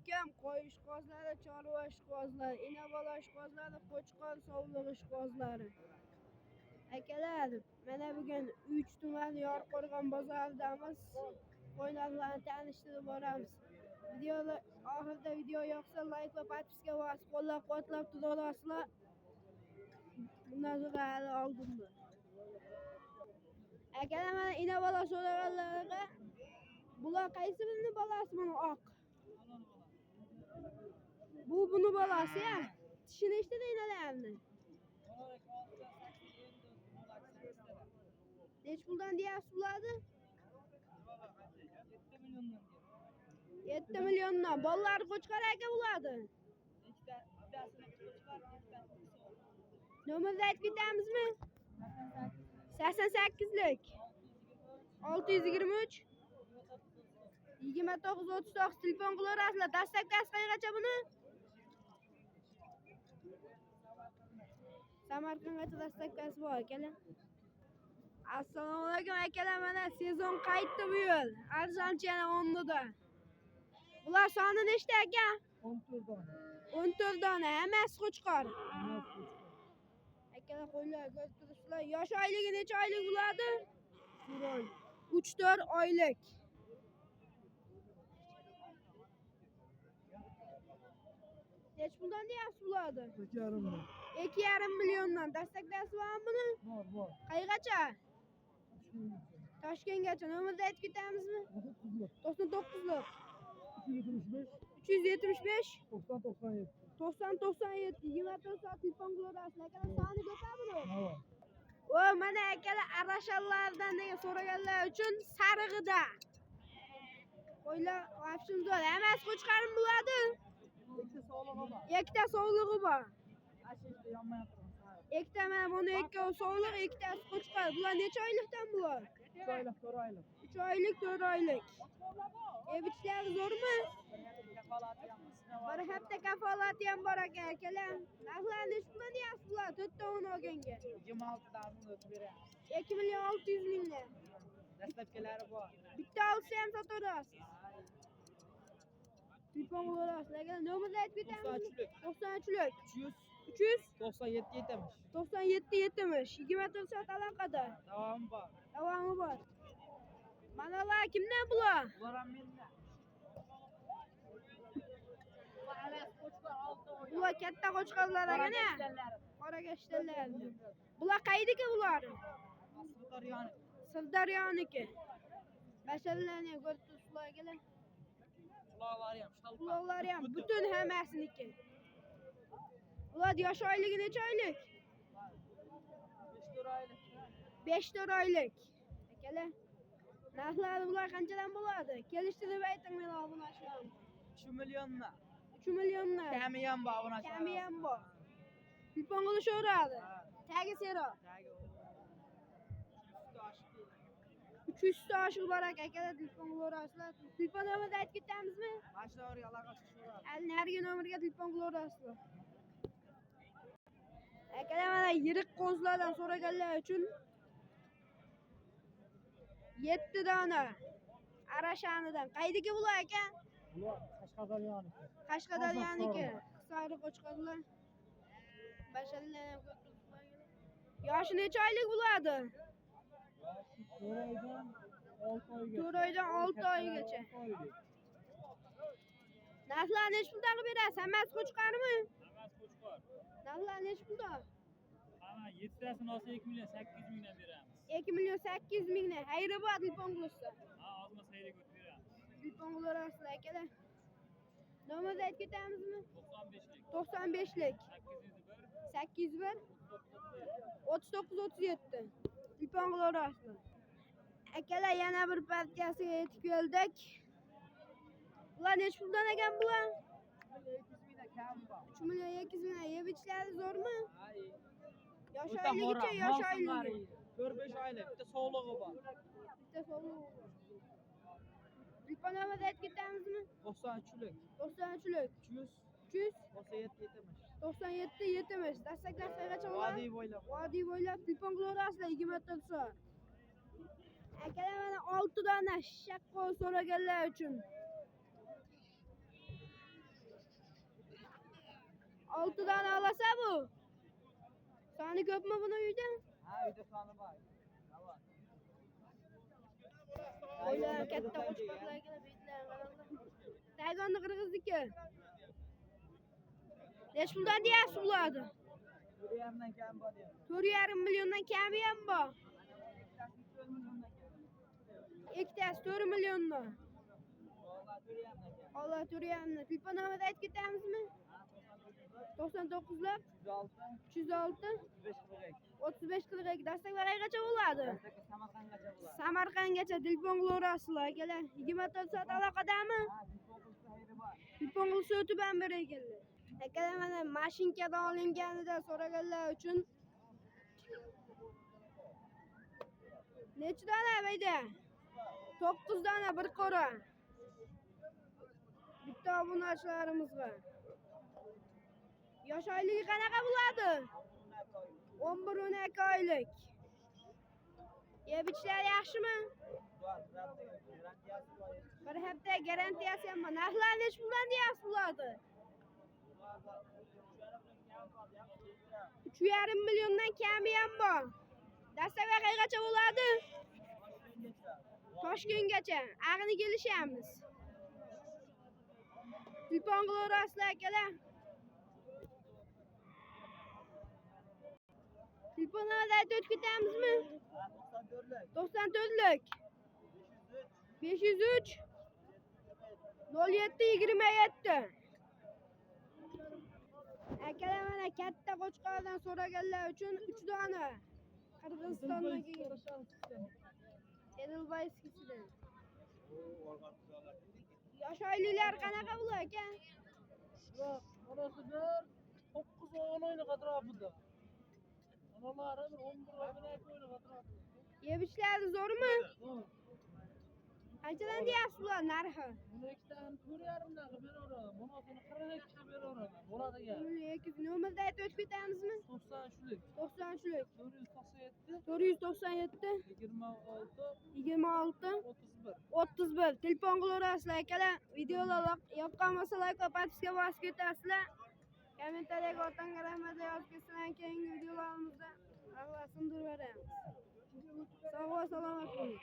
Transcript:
alaykum. Qo'y ishqibozlari, chorva ishqibozlari, ina bola ishqibozlari, qo'chqor sovliq ishqibozlari. Akalar, mana bugun 3 tuman Yorqo'rg'on bozoridamiz. Qo'y narxlarini tanishtirib boramiz. Videolar oxirida video yoqsa like va podpiska bosib qo'llab-quvvatlab turaverasizlar. Bundan so'ra hali oldinda. Akalar, mana ina bola so'raganlarga bular qaysi birini bolasi buni oq? Bu buni bolasi ya. Tishi nechta inalarni? Nech puldan deyapsiz bularni? 7 milliondan. Bolalari qo'chqor aka bo'ladi. Nomerni aytib ketamizmi? 88lik 623 29 39 telefon qilaverasizlar. Dastavkasi qayergacha buni? Samarqandgacha dastavkasi bor akalar. Assalomu alaykum akalar, mana sezon qaytdi bu yil. Arzonchi yana o'rnida. Bular soni nechta aka? 14 dona. 14 dona, hammasi qo'chqor. Akalar, qo'ylar ko'rib turibsizlar. Yosh oyligi necha oylik bo'ladi? 3-4 oylik. Nech puldan deyapsiz bularni? 2,5 million. 2,5 milliondan. Dastaklasi bormi buni? Bor, bor. Qayergacha? Toshkentgacha. Nomerni aytib ketamizmi? 99lik 375 375 90 97. 90 97 24 soat telefon qilaverasizlar. Akalar, soni ko'pmi buni? Havo. O mana akalar, arashanlardan degan so'raganlar uchun sarig'ida. Qo'ylar vapshim zo'r. Hammasi qo'chqarim bo'ladi. Ikkita sog'lig'i bor. Ikkita sovlig'i bor. Ashu ikkita yonmay turgan. Ikkita mana buni ikkovi sovliq, ikkitasi qo'chqor. Bular necha oylikdan bular? 3 oylik, 4 oylik. 3 oylik, 4 oylik. Evichlari zo'rmi? Kafolati ham Bir hafta kafolati ham bor ekan akalar. Narxlari nechi puldan deyapsiz bular? 4 ta o'n olganga. 26 dan o'tib beramiz. 2 million 600 mingdan. Dastlabkilari bor. Bitta olsa ham sotaverasiz. Telefon qilaverasiz. Akalar, nomerni aytib ketamizmi? 93lik. 93lik 300 300 97 70. 97 70 24 soat aloqada. Davomi bor. Davomi bor. Manalar kimdan bular? Bular ham mendan. Bular katta qo'chqorlar ekan a? Qora gashtanlar. Bular qaydiki bular? Sirdaryoniki. Sirdaryoniki. Basharlarni ham ko'rib turibsizlar akalar. Quloqlari ham shalpa. Quloqlari ham butun hammasiniki. Ular yosh oyligi necha oylik? 5-4 oylik. 5-4 oylik. Akalar, narxlari bular qanchadan bo'ladi? Kelishtirib ayting men obunachilarim. 3 milliondan. 3 milliondan. Kami ham bor obunachilar. Kami ham bor. Telefon qilishaveradi. Tagi sero. Tagi. 300 ta oshiq bor aka, akalar, telefon qilaverasizlar. Telefon nomerini aytib ketamizmi? Mana shu nomerga aloqa chiqishaveradi. Hali narigi nomerga telefon qilaverasizlar. Akalar, mana yirik qo'zlardan so'raganlar uchun 7 dona Arashanidan. Qaydiki bular aka? Bular Qashqadaryonikı. Qashqadaryonikı. Sariq qo'chqorlar. Basharlar ham ko'p turibsizlar. Yoshi necha oylik bo'ladi? 4 oydan 6 oygacha. 4 oydan 6 oygacha. Narxlar nechi puldan qilib berasiz? Hammasi qo'chqormi? Hammasi qo'chqor. Narxlar nechi puldan? Hamma yettasini olsa 2 million 800 mingdan beramiz. 2 million 800 mingdan. Xayri bor telefon qilishsa. Ha, ozma sayraga o'tib beramiz. Telefon qilaverasizlar akalar. Nomerni aytib ketamizmi? 95lik 95lik 801 801 39 37 telefon qilaverasizlar. Akalar, yana bir partiyasiga yetib keldik. Bular nechi puldan ekan bular? 200 mingdan kam bor. 3 million 200 mingdan. Yeb ichishlari zo'rmi? Ay. Yosh oyligicha, yosh oyligi. 4-5 oylik, bitta sog'lig'i bor. Bitta sovug'i bor. Telefon nomerini aytib ketamizmi? 93lik 93lik 300 300 97 70. 97 70. Dastaklar qayergacha bo'ladi? Vodiy bo'ylab. Vodiy bo'ylab telefon qilaverasizlar 24 soat. Akalar, mana 6 dona shaqqol so'raganlar uchun. 6 dona olasa bu. Soni ko'pmi buni uyda? Ha, uyda soni bor. Tamam. Qo'ylar katta qo'chqorlar kelib betlar qaranglar. Tagonni qirg'izniki. Nechi puldan deyapsiz bularni? 4,5dan kam bor deyapti. 4,5 milliondan kami ham bor. Ikkitasi 4 milliondan kam. Ikkitasi 4 milliondan. Vallahi 4,5dan kam. Alloh 4,5dan. Telefon nomerini aytib ketamizmi? Ha, 99 106 306 35 42. 35 42. Dastak qayergacha bo'ladi? Dastakka Samarqandgacha bo'ladi. Samarqandgacha telefon qilaverasizlar akalar. 24 soat aloqadami? Ha, telefon qilsa xayri bor. Telefon qilsa o'tib ham berar ekanlar. Akalar mana mashinkadan olinganida so'raganlar uchun necha dona bayda? 9 dona bir qora. Bitta obunachilarimizga. Yosh oyligi qanaqa bo'ladi? 11-12 oylik. Yeb ichishlari yaxshimi? Bor, garantiyasi bor. Bir hafta garantiyasi ham bor. Narxlari nechi puldan deyapsiz bularni? 3,5 milliondan kami ham bor. Dastlabki qayergacha bo'ladi? Toshkentgacha. Ag'ini kelishamiz. Telefon qilaverasizlar akalar. Telefon nomerini aytib o'tib ketamizmi? Ha, 94lik. 94lik 503 07 27. Akalar mana katta qo'chqordan so'raganlar uchun 3 dona Qirg'izistondan kelgan. Edelweiss-kisidan. Yosh oyliklar qanaqa bular aka? Orası bir 9-10 oylik atrofida. Onalari bir 11-12 oylik atrofida. Yeb ichishlari zo'rmi? Zo'r. Qanchadan deyapsiz bular narxi? Buni ikkitani 4,5dan qilib beraveraman. Bunisini 42 qilib beraveraman. Bo'ladigan. 2 nomerda aytib o'tib ketamizmi? 93lik, 93lik 497, 497 26, 26 31. 31. Telefon qilaverasizlar akalar. Videolar yoqqan bo'lsa like va podpiska bosib ketasizlar. Kommentariyaga otangga rahmat yozib ketsalar keyingi videolarimizda Alloh sindiraveramiz. Sog' va salomat bo'ling.